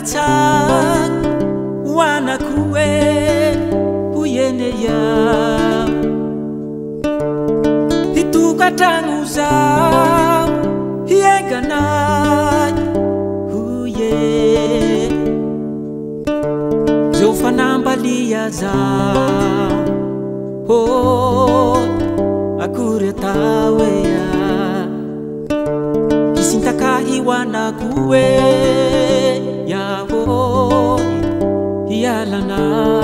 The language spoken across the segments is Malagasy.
lavitsa ho anako e hoy ene ia hitokatragno zaho hienganay hoye zeo fanambalia zaho oh akory atao ea hisintaka hihoanako e yaho hialanay.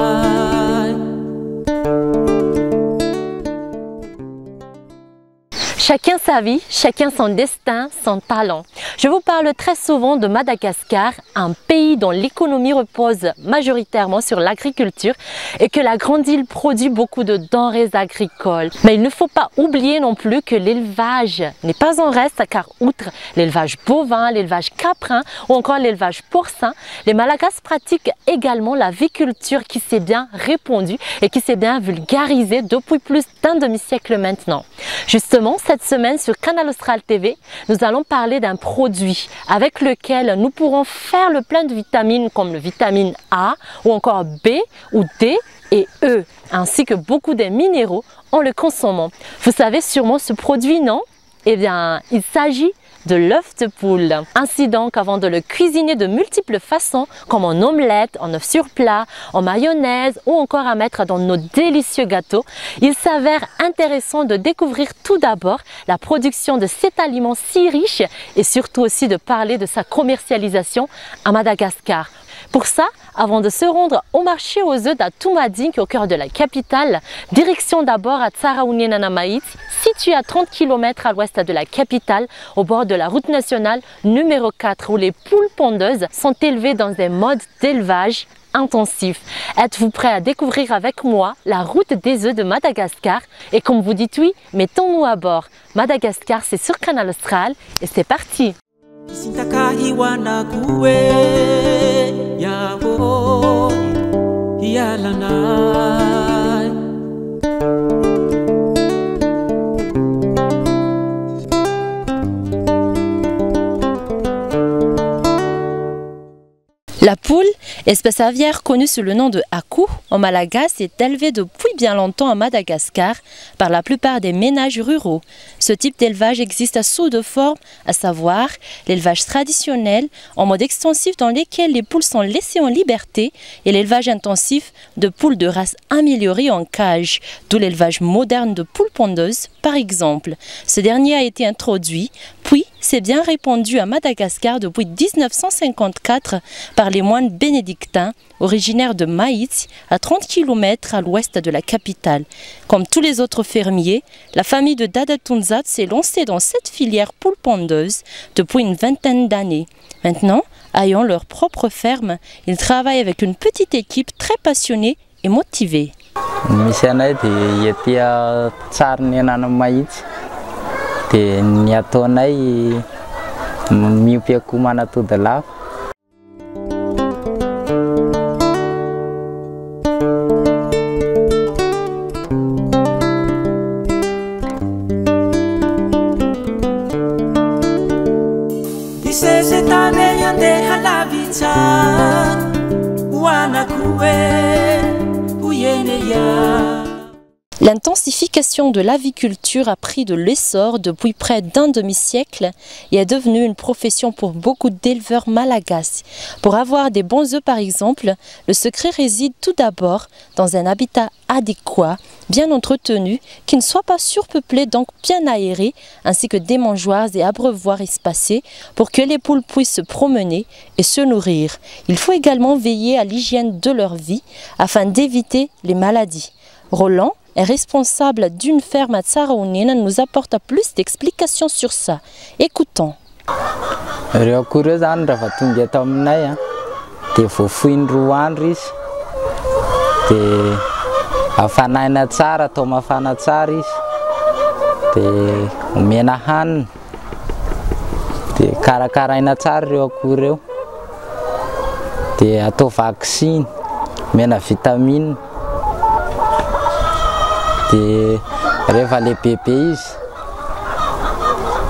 Chacun sa vie, chacun son destin, son talent. Je vous parle très souvent de Madagascar, un pays dont l'économie repose majoritairement sur l'agriculture et que la grande île produit beaucoup de denrées agricoles. Mais il ne faut pas oublier non plus que l'élevage n'est pas en reste, car outre l'élevage bovin, l'élevage caprin ou encore l'élevage porcin, les Malagasy pratiquent également l'aviculture qui s'est bien répandue et qui s'est bien vulgarisée depuis plus d'un demi-siècle maintenant. Justement, cette semaine sur Canal Austral TV, nous allons parler d'un produit avec lequel nous pourrons faire le plein de vitamines comme le vitamine A ou encore B ou D et E, ainsi que beaucoup de minéraux en le consommant. Vous savez sûrement ce produit, non? Eh bien, il s'agit de l'œuf de poule. Ainsi donc, avant de le cuisiner de multiples façons, comme en omelette, en œuf sur plat, en mayonnaise ou encore à mettre dans nos délicieux gâteaux, il s'avère intéressant de découvrir tout d'abord la production de cet aliment si riche et surtout aussi de parler de sa commercialisation à Madagascar. Pour ça, avant de se rendre au marché aux œufs d'Antohomadinika au cœur de la capitale, direction d'abord à Tsarahonenana Mahitsy, située à 30 kilomètres à l'ouest de la capitale, au bord de la route nationale numéro 4, où les poules pondeuses sont élevées dans un mode d'élevage intensif. Êtes-vous prêt à découvrir avec moi la route des œufs de Madagascar? Et comme vous dites oui, mettons-nous à bord. Madagascar, c'est sur Canal Austral et c'est parti. Hisintaka hihoanako e yaho hialanay. La poule, espèce aviaire connue sous le nom de akoho en malagasy, est élevée depuis bien longtemps à Madagascar par la plupart des ménages ruraux. Ce type d'élevage existe sous deux formes, à savoir l'élevage traditionnel en mode extensif dans lequel les poules sont laissées en liberté et l'élevage intensif de poules de race améliorée en cage, d'où l'élevage moderne de poules pondeuses par exemple. Ce dernier a été introduit, puis s'est bien répandu à Madagascar depuis 1954 par les moines bénédictins originaires de Mahitsy, à 30 kilomètres à l'ouest de la capitale. Comme tous les autres fermiers, la famille de Dada Tunzat s'est lancée dans cette filière poule pondeuse depuis une vingtaine d'années. Maintenant, ayant leur propre ferme, ils travaillent avec une petite équipe très passionnée et motivée. Misy anay dia ety Tsarahonenana Mahitsy dia ny ataonay miompy akoho manatody lava. Isese tany andeha lavitsa ho anako e hoy ene ia. L'intensification de l'aviculture a pris de l'essor depuis près d'un demi-siècle et est devenue une profession pour beaucoup d'éleveurs malagasy. Pour avoir des bons œufs par exemple, le secret réside tout d'abord dans un habitat adéquat, bien entretenu, qui ne soit pas surpeuplé, donc bien aéré, ainsi que des mangeoires et abreuvoirs espacés pour que les poules puissent se promener et se nourrir. Il faut également veiller à l'hygiène de leur vie afin d'éviter les maladies. Roland est responsable d'une ferme à Tsarahonenana, nous apporte plus d'explications sur ça. Écoutons. Ireo akoho ireo zany raha vao tonga eto aminay a, dia voafoiny 2 andro izy, dia afanaina tsara, atao mafana tsara izy, dia omena hanina, dia karakaraina tsara ireo akoho ireo, dia atao vaksiny, omena vitamine, dia rehefa lehibebe izy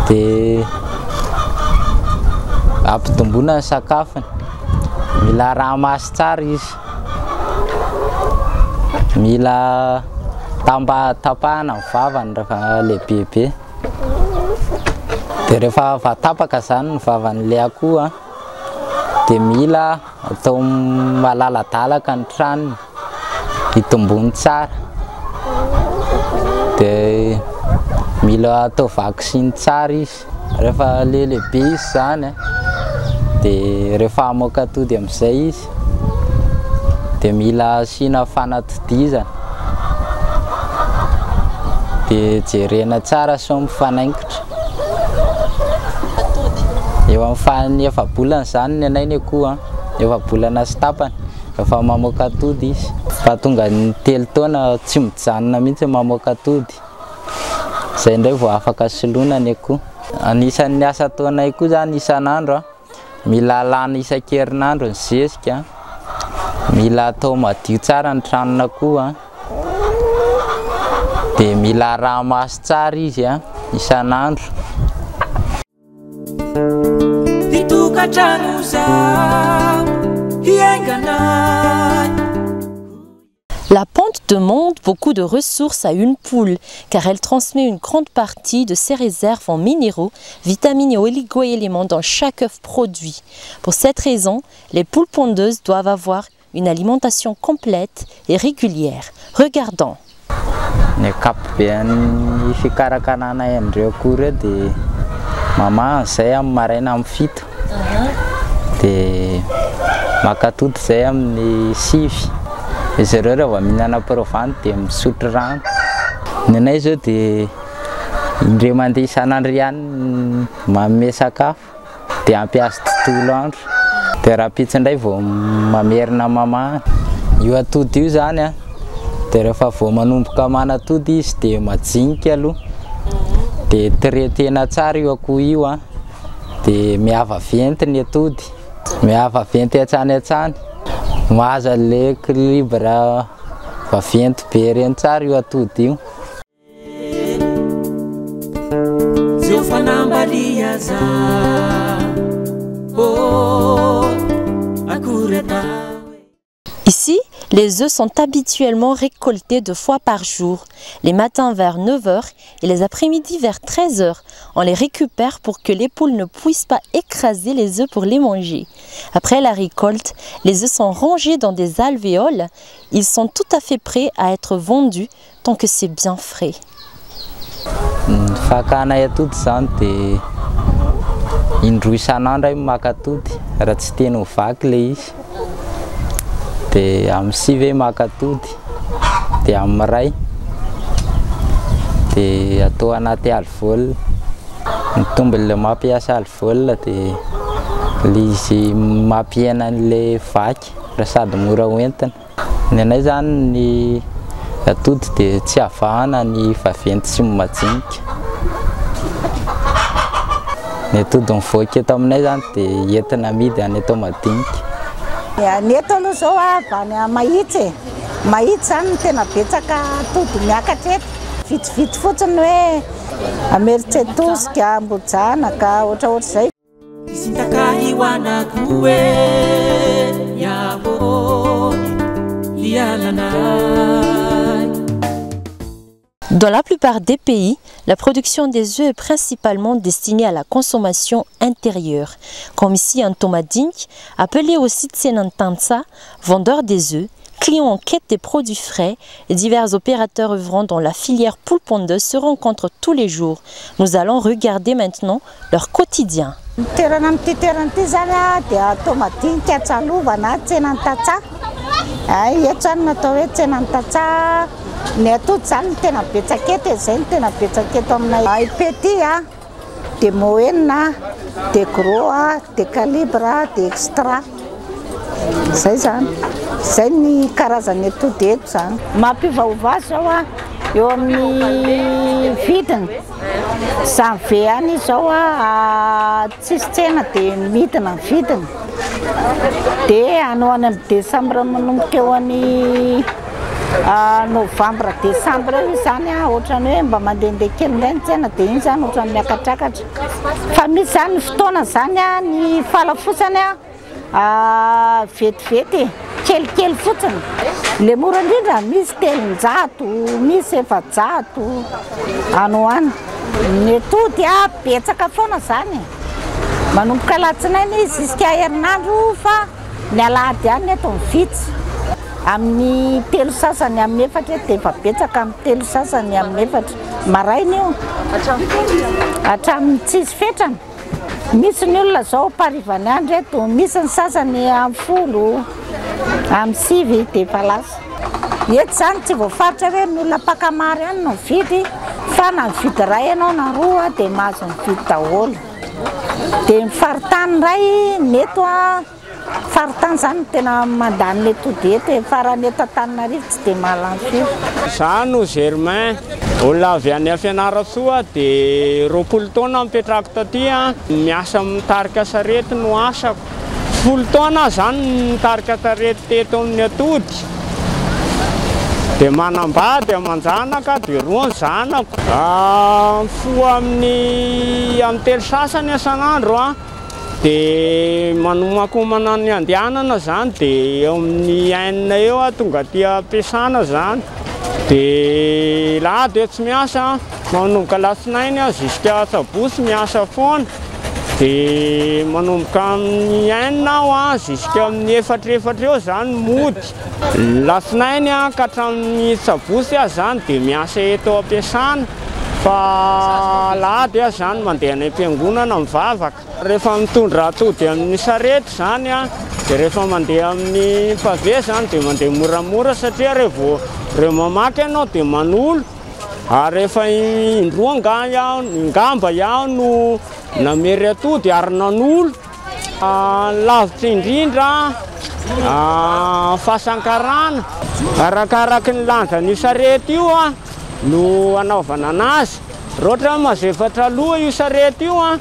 dia ampitomboina ny sakafony, Mila araha-maso tsara izy. Mila tamba tapahana ny vavany rehefa lehibebe. Dia rehefa voatapaka zany ny vavan'ilay akoho a, dia mila atao malaladalaka ny tranony hitombony tsara. Dia mila atao vaksiny tsara izy. Rehefa le lehibe izy zany a, dia rehefa hamoaka atody amin'izay izy dia mila asiana fanatodizana. Dia jerena tsara sao mifanaingitra. Eo amin'ny fahan'ny efa-bolana zany ny anay ny akoho a, efa-bolana sy tapany rehefa mamoaka atody izy. Fa tonga ny 3 taona tsy mijanona mihitsy mamoaka atody. Zay indray vao afaka soloina ny akoho. Anisan'ny asa ataonay koa zany isan'andro a, mila alana isan-kerinandro ny zezika, mila atao madio tsara ny tranon'akoho a, dia mila araha-maso tsara izy a isan'andro. Hitokantrano zaho hiainganay. La ponte demande beaucoup de ressources à une poule car elle transmet une grande partie de ses réserves en minéraux, vitamines et oligo-éléments dans chaque œuf produit. Pour cette raison, les poules pondeuses doivent avoir une alimentation complète et régulière. Regardons. Ny ankapoben'ny fikarakarana an'ireo akoho ireo dia mamaha izay amin'ny maraina amin'ny 7, dia maka atody izay amin'ny 9. Izy ireo rehefa vao mihinana provante dia misotro rano. Ny anay izao dia indray mandeha isan'andro ihany manome sakafo dia ampy azy tontolo andro. Dia rahampitso indray vao mamerina mamaha. Io atody io zany a, dia rehefa vao manomboka manatody izy dia majinika aloha. Dia traitena tsara io akoho io a, dia mihavaventy ny atody. Mihavaventy hatrany hatrany. Mahazo an'ilay équilibre vaventy be ireny tsara io atody io. Zeo fanambalia za. Oh, akory atao. Ici, les œufs sont habituellement récoltés 2 fois par jour, les matins vers 9 h et les après-midi vers 13 h. On les récupère pour que les poules ne puissent pas écraser les œufs pour les manger. Après la récolte, les œufs sont rangés dans des alvéoles. Ils sont tout à fait prêts à être vendus tant que c'est bien frais. Ny fakanay atody zany dia indroa isan'andro aho maka atody raha tsy tena ho vaky ilay izy. Dia amin'ny 9 maka atody, dia amin'ny 1 dia atao anaty alvéole. Ny tombon'ilay mampiasa alvéole dia ilay izy mampihena an'ilay vaky raha sady mora hoentina. Ny anay zany ny atody dia tsy avahana ny vaventy sy ny majinika. Ny atody mivoaka eto aminay zany dia entina amidy any atao madinika. Ny eto aloha izao a, avy any Mahitsy e. Mahitsy zany no tena betsaka atody miakatra eto. Vitsivitsy fotsiny hoe Imerintsiatosika, Ambohijanaka, ohatraohatr'izay. Isintaka iwanakoe yaho lialanay. Dans la plupart des pays, la production des œufs est principalement destinée à la consommation intérieure. Comme ici Antohomadinika, appelé aussi Tsenan'ny tantsaha, vendeur des œufs, clients en quête des produits frais, et divers opérateurs œuvrant dans la filière poule pondeuse se rencontrent tous les jours. Nous allons regarder maintenant leur quotidien. Ny toerana amin'ity toerana ity zany a dia Antohomadinika, Antsalovana, tsenan'ny tantsaha. Ay, eto zany no atao hoe tsenan'ny tantsaha. Ny atody zany no tena betsaka eto e, zay no tena betsaka eto aminay. Ay, petit a, dia moyenne, dia gros a, dia calibre, dia extra. Zay zany. Zay ny karazany atody eto zany. Mampiovaova azy zao a, eo amin'ny vidiny. Janvier any izao a, tsisy tsena dia midina ny vidiny. Dia any ho any amin'ny décembre manomboka eo any novembre, décembre eo izy zany a, ohatrany hoe mba mandehandeha kely indray ny tsena dia iny zany ohatrany miakatrakatra. Fa misy zany ny fotoana zany a, ny falafosany a. Vetivety e, kelikely fotsiny. Le mora indrindra misy 300, misy 400 any ho any. Ny atody a betsaka foana zany. Manomboka alatsinainy izy jusqu'à herinandro fa ny alahady ihany eto ny vitsy. Amin'ny telo sasany amin'ny efatra eto dia efa betsaka, amin'ny telo sasany amin'ny efatra maraina io. Hatramin'ny tsisy fetrany. Misy ny olona zao parivany andro eto, misy ny sasany amin'ny 10, amin'ny 9 dia efa lasa. Eto zany tsy voafaritra hoe ny olona mpakamary ihany no mividy, fa na mividy iray ianao na roa dia mahazo mividy daholo. Dia ny faritany iray mety a faritany zany no tena mandany ny atody eto e, fa raha ny eto Antananarivo tsy dia mahalany firy. Izaho no Germain, olona avy any Fianarantsoa, dia 20 taona mipetrahako taty, miasa mitarika sarety no asako. 10 taona aho zany nitarika sarety teto amin'ny atody. Dia manambady aman-janaka, dia roa ny zanako. Mifoha amin'ny telo sasany isan'andro a. Dia manomakomana ny andehanana zany, dia eo amin'ny enina eo aho tonga aty am-piasana zany. Dia alahady aho tsy miasa, manomboka alatsinainy aho jusqu'à sabotsy miasa foana. Dia manomboka amin'ny enina aho a jusqu'à amin'ny efatra efatra eo zany mody. Latsinainy a ka hatramin'ny sabotsy aho zany dia miasa eto am-piasana, fa alahady aho zany mandeha any am-piangonana mivavaka. Rehefa mitondra atody amin'ny sarety zany a, dia rehefa mandeha amin'ny pavé zany dia mandeha moramora, satria rehefa reo mamaky ianao dia manolo. Ary rehefa indroa ngamba iaho no namery atody ary nanolo. Lavitra indrindra fahasankarana, arakaraky ny lanjan'io sarety io a no anaovana anazy. Raha ohatra hoe mazefatra loha io sarety io a,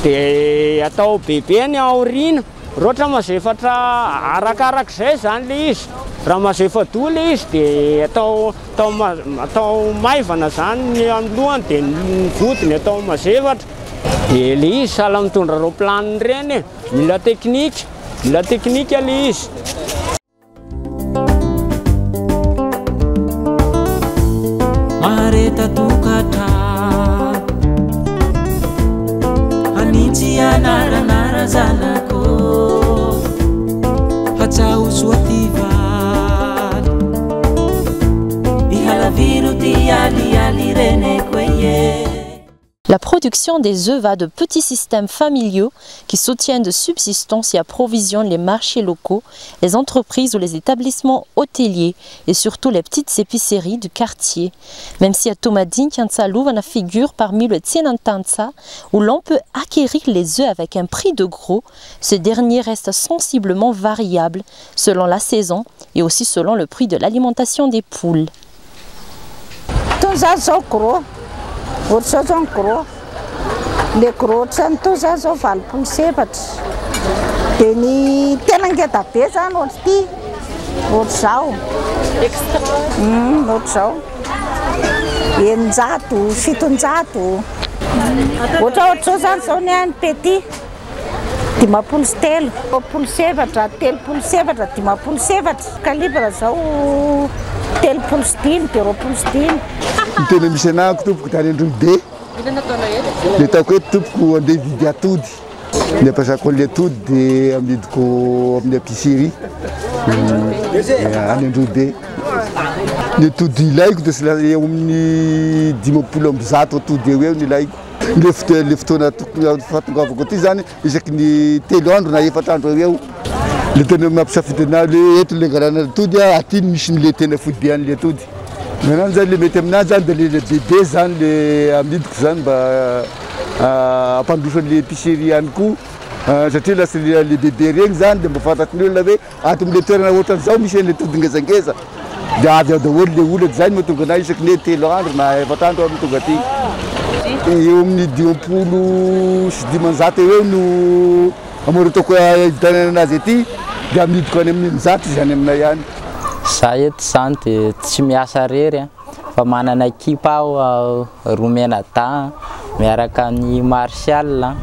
dia atao bebe ny aoriana. Raha ohatra mazefatra arakarak'izay zany le izy. Raha mazefa-doha le izy dia atao maivana zany ny amin'ny lohany, dia ny vodiny atao mazefatra. Dia le izy sahala mitondra roplanina ireny e, mila teknika, mila teknika le izy. Mahareta tokatra hanintsy anaranara zanako hatsao soa ty valy ihalaviro ty alialy reneko eye. La production des œufs va de petits systèmes familiaux qui soutiennent de subsistance et approvisionnent les marchés locaux, les entreprises ou les établissements hôteliers et surtout les petites épiceries du quartier. Même si Antohomadinika Antsalovana figure parmi le tsenan'ny tantsaha où l'on peut acquérir les œufs avec un prix de gros, ce dernier reste sensiblement variable selon la saison et aussi selon le prix de l'alimentation des poules. Tony zany zao gros, ohatra zao zao ny gros, le gros ohatrany toy zany zao 84. Dia ny tena ngeda be zany ohatry ity, ohatry zao. Ohatry zao. 600, 700. Ohatra zao zany zao ny any petit. 53, 24, 34, 54. Calibre zao 35 dia 25. Ny tena misy anahako tompoko tany Androhibe. Ny ataoko hoe tompoko andeha hividy atody. Ny ampiasako an'ilay atody dia amidiko amin'ny épicerie any Androhibe. Ny atody ilaiko dia sy eo amin'ny 150 atody eo eo ny ilaiko. Le fotoana tokony fahatongavako aty zany isaky ny 3 andro na 4 andro eo eo. Le tena mampisafidy anahy le eto le angalana atody a, aty no misy le tena foibe an'le atody. Maintenant zany le mety aminazy zany dia le bebe zany le amidiko zany mba hampandroso an'le épicerie ihany koa. Satria lasa le bebe regny zany dia mba fantatry ny olona hoe ato amin'le toerana ohatran'izao misy an'le atody ngezangeza. Dia avy ao daholo le olona, zay no mahatonga anahy isaky ny 3 andro na 4 andro aho no tonga aty. Eo amin'ny 550 eo eo no amorotako hividianana anazy aty, dia amidiko any amin'ny 600 izy any aminay any. Za eto zany dia tsy miasa rery a, fa manana ekipa aho roa mianadahy miaraka amin'ny Martial.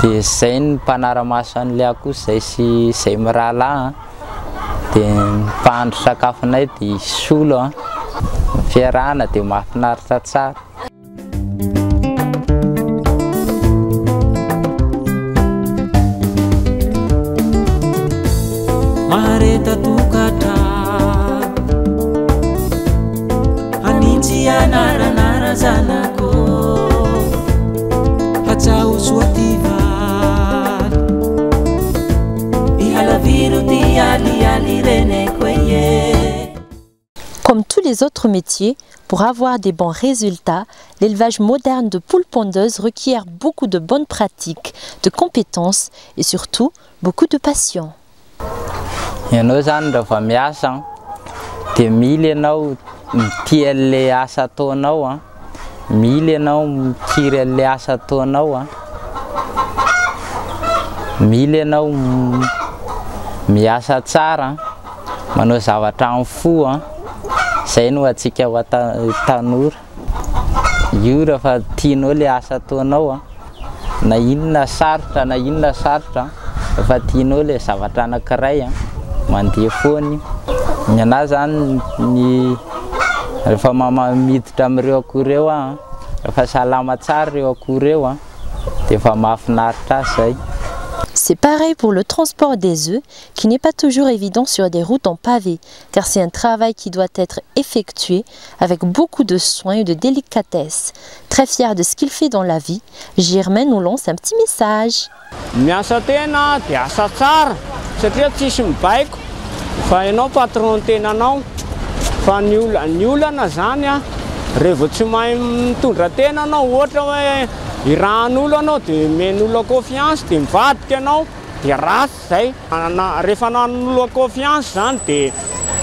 Dia izay ny mpanara-maso an'ilay akoho izay sy izay mirahalahy dia ny mpahandro sakafonay dia Solo a. Ny fiarahana dia mahafinaritra tsara. Mahareta tokatra Hanintsy anaranara zanako Hatsao soa ty valy Ihalaviro ty alialy reneko e. Comme tous les autres métiers, pour avoir des bons résultats, l'élevage moderne de poules pondeuses requiert beaucoup de bonnes pratiques, de compétences et surtout beaucoup de passion. Ianao zany raha vao miasa dia mila ianao mitia an'ilay asa ataonao a, mila ianao mikiry an'ilay asa ataonao a, mila ianao miasa tsara, manao zavatra amin'ny fo a, izay no antsika ho tanora. Io rehefa tianao ilay asa ataonao a, na inona sarotra na inona sarotra, rehefa tianao ilay zavatra anankiray a, mandeha foana io. Ny anahy zany ny rehefa miditra amin'ireo akoho ireo aho, rehefa salama tsara ireo akoho ireo a, dia efa mahafinaritra ahy izay. C'est pareil pour le transport des œufs qui n'est pas toujours évident sur des routes en pavé, car c'est un travail qui doit être effectué avec beaucoup de soin et de délicatesse. Très fier de ce qu'il fait dans la vie, Germain nous lance un petit message. Miasa tena dia asa tsara satria tsisy mibaiko fa ianao patron tenanao, fa ny olana zany a rehefa tsy mahay mitondra tena anao, ohatra hoe irahan'olo anao dia omen'olona confiance dia mivadika ianao dia ratsy zay. Rehefa nan'olona confiance zany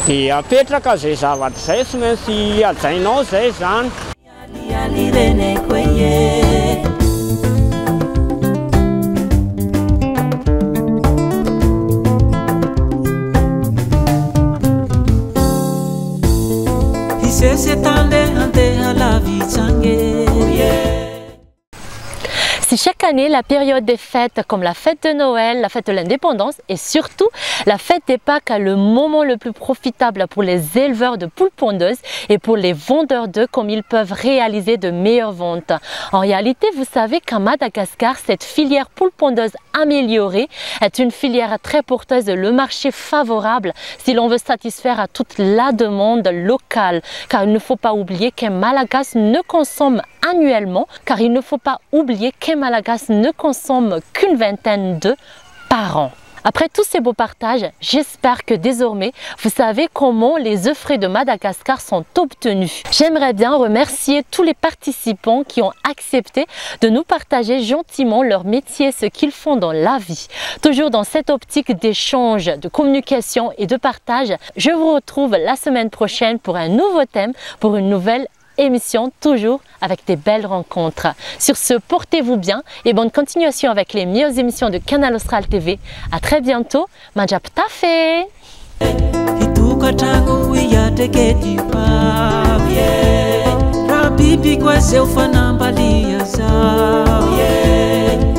dia apetraka zay zavatra zay, tsy maintsy hajainao zay zany. Alialy reneko e. Hisese tande andeha lavitsange. Si chaque année, la période des fêtes, comme la fête de Noël, la fête de l'indépendance et surtout la fête des Pâques, le moment le plus profitable pour les éleveurs de poules pondeuses et pour les vendeurs d'œufs, comme ils peuvent réaliser de meilleures ventes. En réalité, vous savez qu'à Madagascar, cette filière poule pondeuse améliorée est une filière très porteuse, le marché favorable si l'on veut satisfaire à toute la demande locale. Car il ne faut pas oublier qu'un Malagasy ne consomme annuellement, car il ne faut pas oublier qu'un Malagasy ne consomme qu'une vingtaine d'œufs par an. Après tous ces beaux partages, j'espère que désormais, vous savez comment les œufs frais de Madagascar sont obtenus. J'aimerais bien remercier tous les participants qui ont accepté de nous partager gentiment leur métier, ce qu'ils font dans la vie. Toujours dans cette optique d'échange, de communication et de partage, je vous retrouve la semaine prochaine pour un nouveau thème, pour une nouvelle émission, toujours avec des belles rencontres. Sur ce, portez-vous bien et bonne continuation avec les meilleures émissions de Canal Austral TV. À très bientôt. Mandra-pitafa. Hitokatrano hiatreke ty hoavy e. Raha biby koa zeo fanambalia zao e.